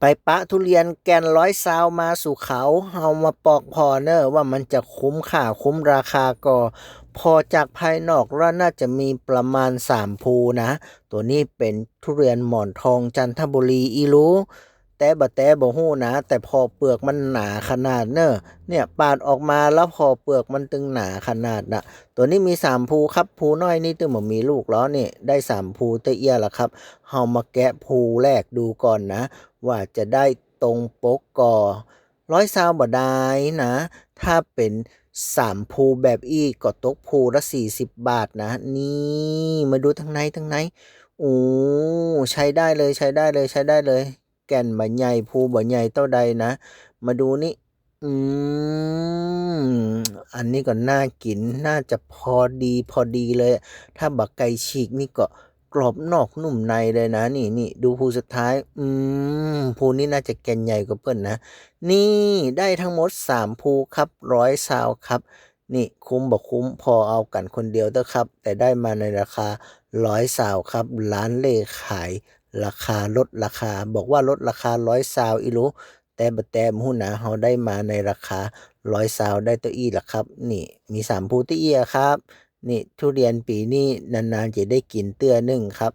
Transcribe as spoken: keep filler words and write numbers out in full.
ไปปะทุเรียนแก่นร้อยซาวมาสู่เขา เฮามาปอกพอเนอะว่ามันจะคุ้มค่าคุ้มราคาก่อ พอจากภายนอกแล้วน่าจะมีประมาณสามภูนะ ตัวนี้เป็นทุเรียนหมอนทองจันทบุรีอีหลู แต่บ่แต่บ่ฮู้นะ แต่พอเปลือกมันหนาขนาดเนอะ เนี่ยปาดออกมาแล้วพอเปลือกมันตึงหนาขนาดนะ ตัวนี้มีสามภูครับ ภูน้อยนี่ตึงบ่มีลูกแล้วนี่ ได้สามภูเตี้ยละครับ เฮามาแกะภูแรกดูก่อนนะ ว่าจะได้ตรงปกก่อ ร้อยซาวบ่ได้นะ ถ้าเป็นสามภูแบบอี้ก็ตกภูละสี่สิบบาทนะ นี่มาดูทางในทางใน โอ้ ใช้ได้เลย ใช้ได้เลย ใช้ได้เลย แก่นบ่ใหญ่ ภูบ่ใหญ่เต้าใดนะ มาดูนี่ อืม อันนี้ก็น่ากิน น่าจะพอดี พอดีเลย ถ้าบ่ไก่ฉีกนี่ก็กรอบนอกนุ่มในเลยนะ นี่ นี่ ดูภูสุดท้าย อืม ภูนี้น่าจะแก่นใหญ่กว่าเปิ้นนะ นี่ ได้ทั้งหมดสามภูครับ ร้อยซาวครับ นี่ คุ้มบ่คุ้ม พอเอากันคนเดียวเด้อครับ แต่ได้มาในราคาร้อยซาวครับ ร้านเล่ขายราคาลดราคา บอกว่าลดราคาร้อยซาวอีหลู แต่บ่แต่บ่ฮู้นะ เฮาได้มาในราคาร้อยซาวได้เต้าอี้ละครับ นี่ มีสามภูเตี้ยครับ นี่ ทุเรียนปีนี้นานๆจะได้กินเตื้อหนึ่งครับ